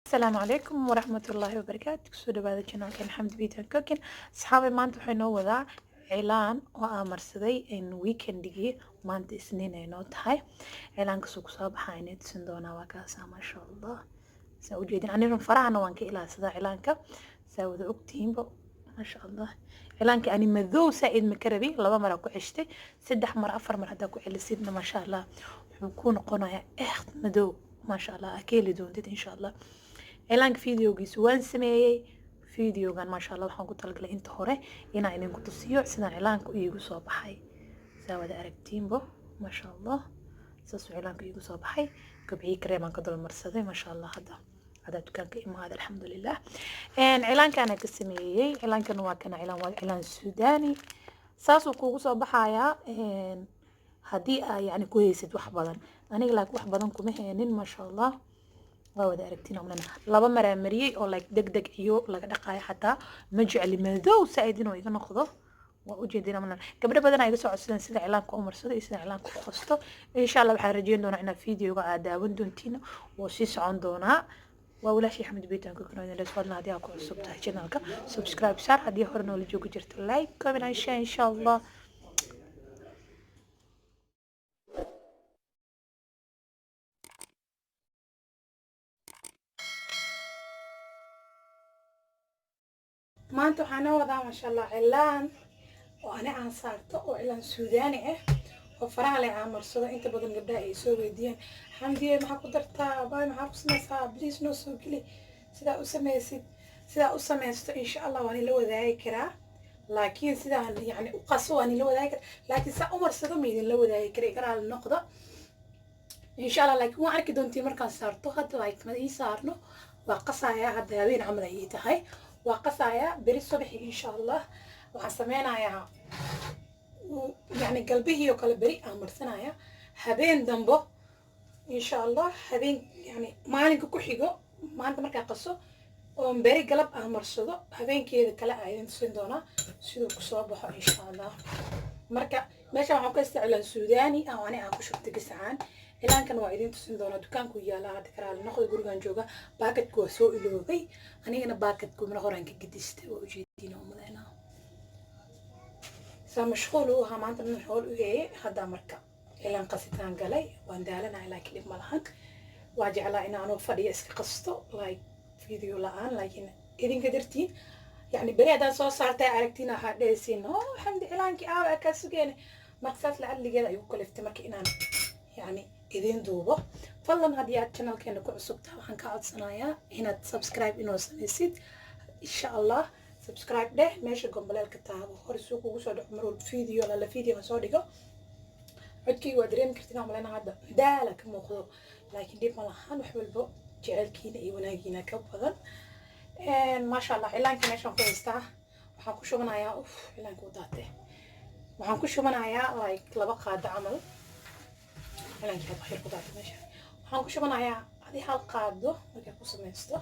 Asalaamu calaykum waraxmatullaahi wabarakaatu. Kusoo dhawaada channelkan Xamdi Beauty and Cooking. Asxaabay, maanta waxay noo wadaa cilaan oo aan marsaday weekendigii. Maanta Isniin ay noo tahay. Cilaankaasuu kusoo baxaa inay tusin doonaa. Waa kaasaa, maasha Allah, saa ujeedin. Anina farahana waan ka ilaadsadaa cilaanka, saa wada ogtihiinba. Maasha Allah, cilaanka ani madow saa-id ma ka rabi. Laba mar aa ku ceshtay, saddex mar, afar mar haddaa ku celisidna, maasha Allah, wuxuu ku noqonayaa echt madow, maasha Allah, aa ka heli doontid insha Allah. Cilaanka videogiisu waan sameeyey. Videogan, maasha Allah, waxaan ku talagalay inta hore inaan idinku tusiyo sidaan cilaanka iigu soo baxay. Saa wada aragtiinbo, maasha Allah, saasuu cilaanka iigu soo baxay. Gabcii kareemaan ka dulmarsaday, maasha Allah. Hadda hadaa dukaanka imaada, alxamdulilah, cilaankaana ka sameeyey. Cilaankan waa kana, cilaan waa cilaan Suudani. Saasuu kuugu soo baxayaa haddii aa yani ku haysid wax badan. Aniga laakiin wax badan kuma heenin. Maasha Allah, waa wada aragtiin umlana. Laba maraa mariyey oo like deg deg iyo laga dhaqaayo. Xataa ma jecli madow saa-id inuu iga noqdo. Waa ujeedin umlana. Gabdho badan aa iga soo codsadeen sida cilaanka u marsado iyo sida cilaanka u qasto. Insha Allah waxaan rajeyn doonaa inaad videoga aad daawan doontiin. Wuu sii socon doonaa. Waa walaashii Axmed Beauty and Cooking. Fadlan, haddii aad ku cusub tahay channelka, subscribe saar. Haddii hore noola joogi jirto, like, comment and share, insha Allah. Maanta waxaa noo wadaa, maasha Allah, cilaan oo ani aan saarto oo cilaan Suudaani ah oo faraha leh aan marsado. Inta badan gabdhaha ay soo weydiiyaan: "Xamdiye, maxaa ku dartaa? Abaay, maxaa ku samaysaa? Please noo soo geli sidaa u samaysid." Sidaa u samaysto, insha Allah, waan ila wadaagi karaa, laakiin sidaan yani u qaso waan ila wadaagi karaa, laakiin saa u marsado ma idinla wadaagi kara. Igaraal noqdo, insha Allah, laakiin waan arki doontiin markaan saarto. Hadda like ma ii saarno, waa qasayaa. Hadda habeen camal ay ii tahay, waa qasayaa. Beri subaxi, insha Allah, waxaan sameynayaa yani galbihii oo kale beri aan marsanaya. Habeen dambo, insha Allah, habeen yani maalinka ku xigo, maanta markaa qaso oon beri galab aan marsado, habeenkeeda kale aa idin tusin doonaa siduu kusoo baxo, insha Allah. Marka meeshan waxaan ku haystaa cilaan Suudani ah ani aan ku shubtay gasacaan. Cilaankan waa idin tusin doonaa, dukaanku yaalaa. Hadda karaali noqda, gurigan jooga, baakadku waa soo iloobay. Anigana baakadku mana horaan ka gedistay. Waa ujeediin oo maleynaa saa mashquul u ahaa maanta dhan, xool u heeyay. Haddaa marka cilaan qasitaan galay, waan daalanahay, laakiin dhib ma lahan. Waa jeclaa inaanoo fadhiya iska qasto like video la-aan, laakiin idinka dartiin yani beri haddaan soo saartay aragtiin, waxaa dhehaysiin: "Oo Xamdi, cilaankii aawa kaa sugeene?" Marka saas lacaligeeda ayuu kaliftay marka inaan yani idin duubo. Fadlan, haddii aad channelkeena ku cusub tahay, waxaan kaa codsanayaa inaad subscribe inoo samaysid, insha Allah. Subscribe dheh, meesha gombaleelka taabo, hore suu kugu soo dhaco mar walba video lala video soo dhigo. Codkayga waa dareemi kartiin aan maleyna, hadda daala ka muuqdo, laakiin dhib ma lahan. Wax walbo jecelkiina iyo wanaagiina ka badan, maasha Allah. Cilaanka meeshaan ku haystaa, waxaan ku shubanayaa, uf, cilaanka u daatay. Waxaan ku shubanayaa like laba qaado camal. Cilaankii hadda waxyar ku daatay meesha. Waxaan ku shubanayaa adi hal qaado markay ku samaysto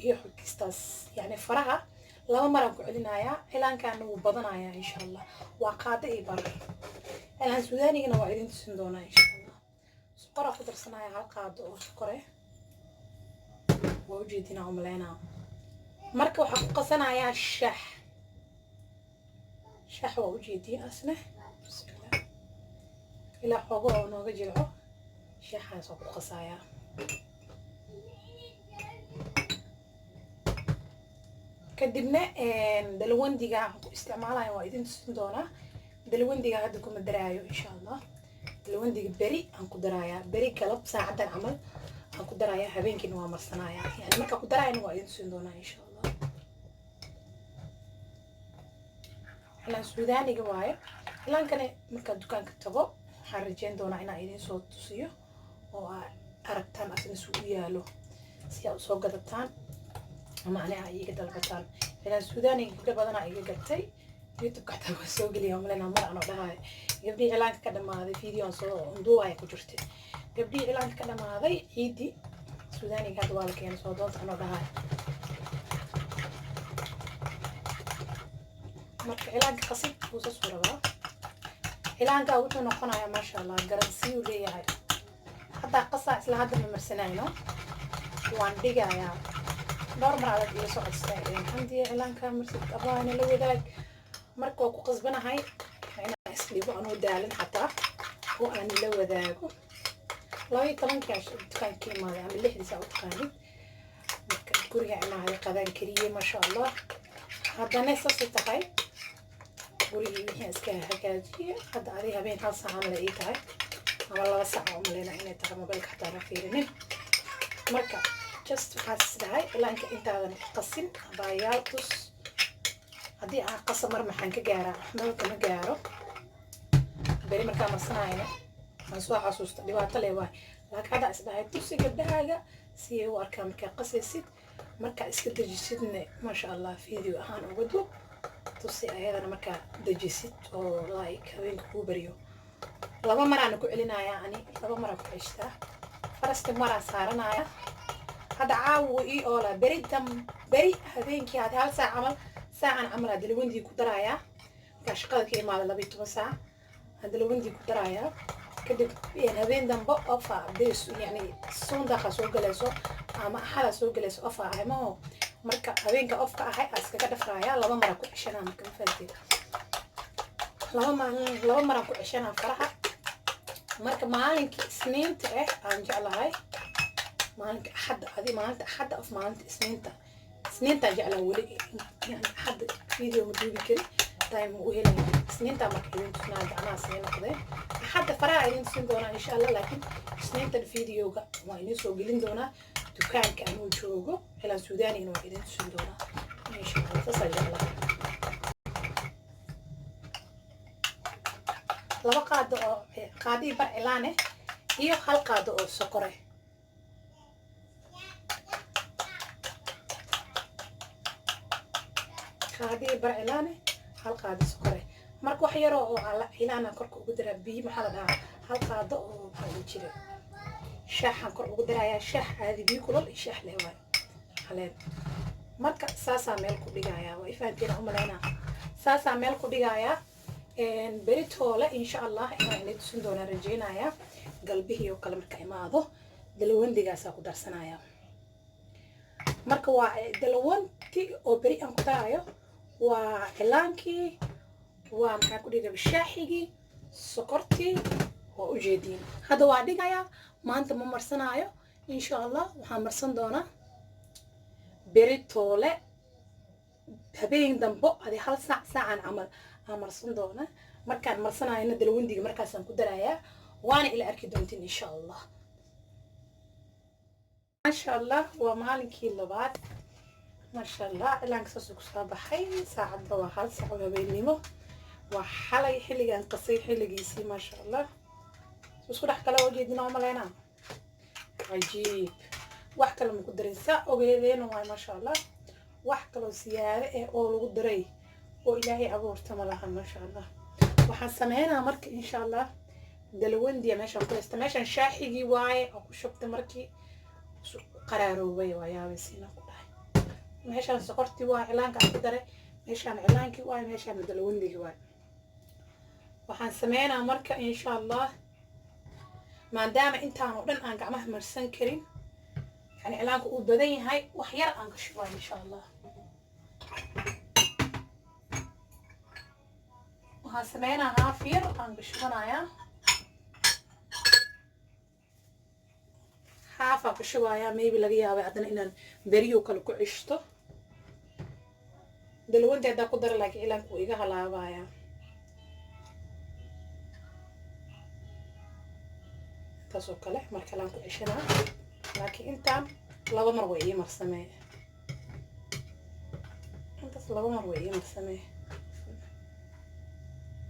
iyo xugistaas. Yani faraha laba maraan ku celinayaa. Cilaankaana wuu badanayaa, insha Allah. Waa qaado iyo bar. Cilaan Suudaanigana waa idin tusin doonaa, insha Allah. Sokoraa ku darsanaya, hal qaado oo sokore. Waa ujeedinaa umaleynaa. Marka waxaa ku qasanayaa shax. Shax waa ujeediin asne. Bismillah, ilaa xoogo oo nooga jilco shaxaas waa ku qasayaa. Kadibna dalwandiga aan ku isticmaalaya waa idin tusin doonaa. Dalwandiga hadda kuma daraayo, insha Allah. Dalwandiga beri aan ku darayaa, beri galab saacadan camal aan ku darayaa. Habeenkiina waa marsanayaa. Yani markaa ku daraayana waa idin tusin doonaa, insha Allah. Cilaan Suudaaniga waayo. Cilaankani markaa dukaanka tago waxaan rajeyn doonaa inaan idin soo tusiyo oo aa aragtaan asna su u yaalo, si aa usoo gadataan ama ani aa iiga dalbataan. Cilaan Suudaaniga gabdho badanaa iga gatay. YouTube xataa waa soo geliya malena mar anoo dhahayo gabdhihii cilaanka ka dhamaaday. Video aan soo duubaya ku jirtay gabdhihii cilaanka ka dhamaaday ciidii, "Suudaaniga hadda waa la keenay, soo doonta," anoo dhahayo. Marka cilaanka qasid wuu sasuu rabaa. Cilaanka wuxuu noqonayaa, maasha Allah, garansiyuu leeyahay. Haddaa qasaa, isla hadda ma marsanayno. Waan dhigayaa. Dhowr mar adag ila soo codsaday, Xamdiya, cilaanka marsid, abaana la wadaag. Marka waa ku qasbanahay inaan isdhibo anoo daalin xataa oo aan la wadaago. 12-kii dukaanka imaaday ama 6-diisa u taqaanid. Marka guriga imaaday, qadaan kariyey, maasha Allah. Haddana saasay tahay, gurigii wixii iska hagaajiyey. Hadda adi habeen hal saac camal ii tahay ama 2 saac oo umaleyna inay tahay. Mobilka xataa ma fiirinin. Marka just waxaa isdhahay, cilaanka intaadan qasin abaayaal tus. Haddii aan qasa mar maxaan ka gaaraa? Waxmaba kama gaaro. Beri markaa marsanayna aan soo xasuusta, dhibaato leh waay. Laakiin hadda isdhahay, tusi gabdhahaaga si ay u arkaan markaa qasaysid. Markaa iska dejisidne, maasha Allah, video ahaan uga duub, tusi ayadana markaa dejisid oo like habeenka kuu bariyo. Laba maraana ku celinayaa ani, laba maraan ku ceshtaa. Farasta maraan saaranaya hadda caawa ii oola. Beri dam, beri habeenkii had hal saac camal, saacan camal aa dalawandii ku darayaa. Markaa shaqada ka imaada 12 saac aa dalawandii ku darayaa. Kadib habeen dambe ofa bes, yani sundaqa soo galayso ama axada soo galayso, ofa ahay maho. Marka habeenka ofka ahay aa iskaga dhafraaya. Laba maraa ku ceshanaa. Marka ma fahanteed? Laba maalin laba maraan ku ceshanaa faraha. Marka maalinkii Isniinta ah aan jeclahay, maalinka Axadda, adi maalinta Axadda of, maalinta Isniinta, Isniintaan jeclaa weli. Yani Axadda video ma duubi kari, time ma u helaya. Isniintaa marka idin tusnaa gacmaha sii noqdeen. Axadda faraha idin tusin doonaa, insha Allah, laakiin Isniintan videoga waa idin soo gelin doonaa dukaanka anuu joogo. Cilaan Suudaanigana waa idin tusin doonaa, insha Allah. Saasaa jeclahay. Laba qaado oo qaadii bar cilaane iyo hal qaado oo sokore. Qaadii bar cilaane, hal qaado sokore. Marka wax yaroo oo cilaana korka ugu daraa. Biyo maxaa la dhahaa, hal qaado oo maxaa la jira, shaaxaan kor ugu darayaa. Shaax caadi, biyo kulol iyo shaax leh waay caleen. Marka saasaa meel ku dhigayaa. Waa ifahanteen umalaynaa. Saasaa meel ku dhigayaa. Beritoole, insha Allah, inaan idin tusin doonaa rajeynayaa. Galbihii oo kale marka imaado, dalawandigaasaa ku darsanaya. Marka waa dalawanti oo beri aan ku daraayo, waa cilaankii, waa maxaa ku dhiga, shaaxigii, sokortii, waa ujeediin. Hadda waa dhigayaa, maanta ma marsanaayo. Insha Allah waxaan marsan doonaa beritoole habeen dambo, adi hal saac, saacan camal aan marsan doonaa. Markaan marsanayona dalawandiga markaasaan ku darayaa, waana ila arki doontiin, insha Allah. Maasha Allah, waa maalinkii labaad. Maasha Allah, cilaanka saasuu kusoo baxay. Saacadda waa 1 saac oo habeennimo. Waa xalay xilligaan qasay xilligiisii. Maasha Allah, isku dhex kale oo jeedina oo maleynaa. Cajiib, wax kale ma ku darin, saa ogeedeena waay. Maasha Allah, wax kaloo siyaade eh oo lagu daray oo Ilaahay abuurta ma lahan. Maasha Allah, waxaan sameynaa marka, insha Allah, dalawandiya meeshaan ku haysta. Meeshaan shaaxigii waaye oo ku shubtay markii qaraaroobay. Waa yaabaysiina ku dhahay. Meeshaan sokortii waa, cilaanka aan ku daray. Meeshaan cilaankii waaye, meeshaan dalawandigii waaye. Waxaan sameynaa marka, insha Allah, maadaama intaan oo dhan aan gacmaha marsan karin, yani cilaanka uu badan yahay, wax yar aan ka shubaa, insha Allah. Waxaan sameynaa haaf yar aan ka shubanayaa, haafaa ku shubayaa. Maybe laga yaabay haddana inaan beriyo kale ku cishto dalwanta haddaa ku dara, laakiin cilaanka wuu iga halaabayaa. Intaas oo kale mar kale aan ku cishanaa, laakiin intaan laba mar way ii marsamee. Intaas laba mar way ii marsamee.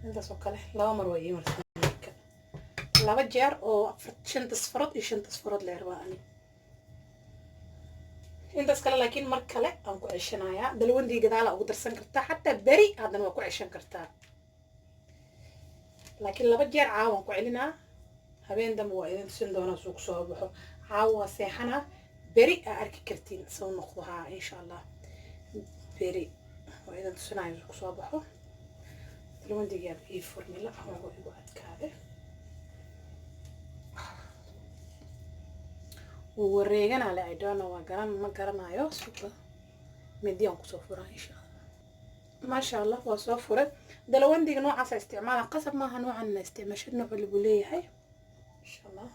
Intaas oo kale laba mar way ii marsamee. Marka laba jeer oo shantas farood iyo shantas farood leer waa ani. Intaas kale laakiin mar kale aan ku ceshanayaa. Dalwandii gadaala ugu darsan kartaa, xataa beri haddana waa ku ceshan kartaa, laakiin laba jeer caawaan ku celinaa. Habeen dambe waa idin tusin doonaa suu kusoo baxo. Caawa waa seexanaa, beri aa arki kartiin soo noqdo. Haa, insha Allah, beri waa idin tusinaya suu kusoo baxo. Dalwandigaa ii furmila xoogo igu adkaade. Wuu wareegana le. I don't know, waa garan ma garanayo. Suka midiyaan kusoo furaa, insha Allah. Maasha Allah, waa soo furay. Dalawandiga noocaasa isticmaala, qasab maaha noocan ina isticmaashad, nooc walibuu leeyahay, insha Allah.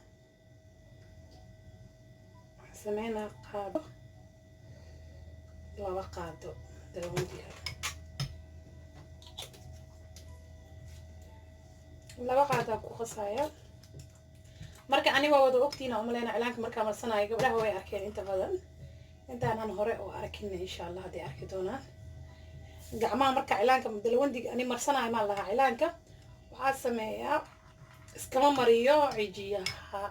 Waxaan sameynaa qaado, 2 qaado dalawandiga, 2 qaadaa ku qasaya. Marka ani waa wada ogtiina umaleyna cilaanka markaa marsanayo, gabdhaha way arkeen inta badan, intaanan hore oo arkin, insha Allah hadday arki doonaan. Gacmaha marka cilaanka dalawandiga ani marsanayo maan lahaa, cilaanka waxaa sameeyaa iskama mariyo cijiyaha.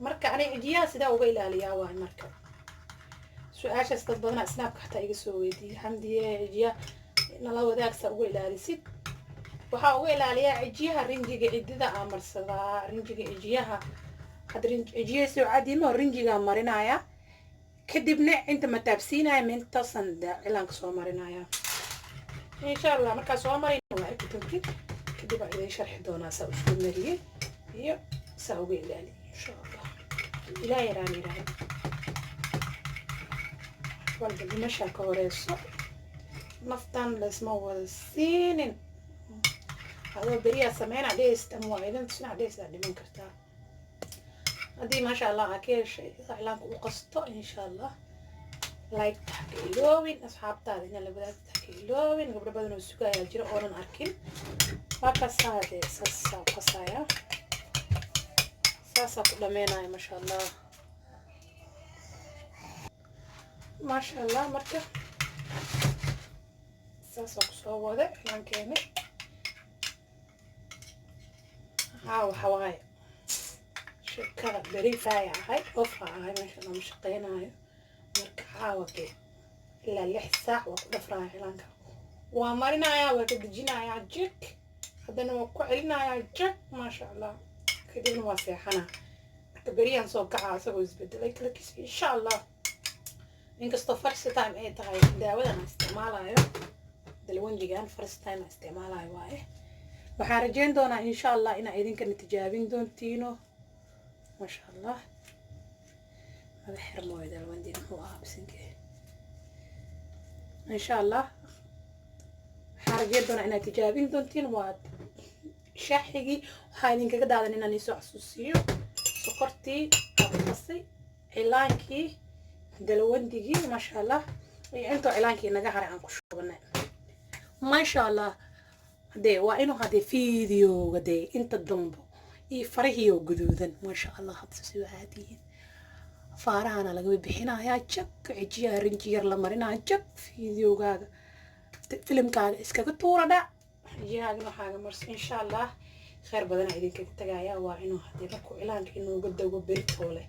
Marka ani cijiyaha sidaa uga ilaaliyaa waay. Marka su-aashaas dad badanaa Snapka xataa iga soo weydiiyey: "Xamdiye, cijiyaha nala wadaagsa uga ilaalisid." Waxaa uga ilaaliyaa cijiyaha rinjiga cidida aa marsadaa, rinjiga cijiyaha. Hadda cijiyaha soo cadimo rinjigaa marinaya, kadibna inta ma taabsiinaya, mintasan cilaanka soo marinaya, insha Allah. Markaa soo marin waa arki doontid, kadib waa idin sharxi doonaa saa usoo mariyey iyo saa uga ilaaliya, insha Allah. Ilaa yaraan yiraahdo walba dhimashaa ka horeyso, naftan laysma wada siinin. Adoo beriyaa sameynaa dhehaysid ama waa idin tusnaa dhehaysid, aad dhiman kartaa. Haddii maasha Allah aa ka heshay cilaanka u qasto, insha Allah, like ha ka iloobin, asxaabtaada inaa la wadaagta ha ka iloobin. Gabdho badan oo sugayaa jira oonan arkin. Waa kasaa dee, saasaa u qasaya, saasaa ku dhameynaya. Maasha Allah, maasha Allah. Marka saasaa kusoo wada cilaankeeni. Haa, waxa waaye sheekada beri faaya ahay, off aa ahay, meesha lama shaqeynayo. Marka caawa dee ilaa 6 saac waa ku dhafraya cilaanka, waa marinayaa, waa ka dejinayaa jik, haddana waa ku celinayaa jik, maasha Allah, kadibna waa seexanaa. Marka beriyaan soo kacaa isagoo isbedelay kalakiisa, insha Allah. Inkastoo first time ay tahay daawadan aan isticmaalayo, dalwandigan first time aan isticmaalayo waaye. Waxaan rajeyn doonaa, insha Allah, inaa idinkana tijaabin doontiino, maasha Allah. Maba xirmooyo dalwandiga, muxuu ahaa bisinke. Insha Allah, waxaan rajeyn doonaa inaad tijaabin doontiin. Waa shaaxigii waxaa idinkaga daadan inaan iisoo xasuusiyo: sokortii qasay, cilaankii dalawandigii, maasha Allah, iyo intoo cilaankii naga haray aan ku shubanay, maasha Allah. Hadee waa inuu hadee videoga dee inta dambo iyo farahiioo guduudan, maasha Allah. Hadda soo caadiyiin faarahana laga bixinayaa, jag, cijiyaha rinji yar la marinaya, jag, videogaaga filimkaaga iskaga tuura dhac, cijiyahaagana waxaaga marso, insha Allah. Kheyr badanaa idinkaga tagaya. Waa inuu hadee markuu cilaanka inooga dago beritoole.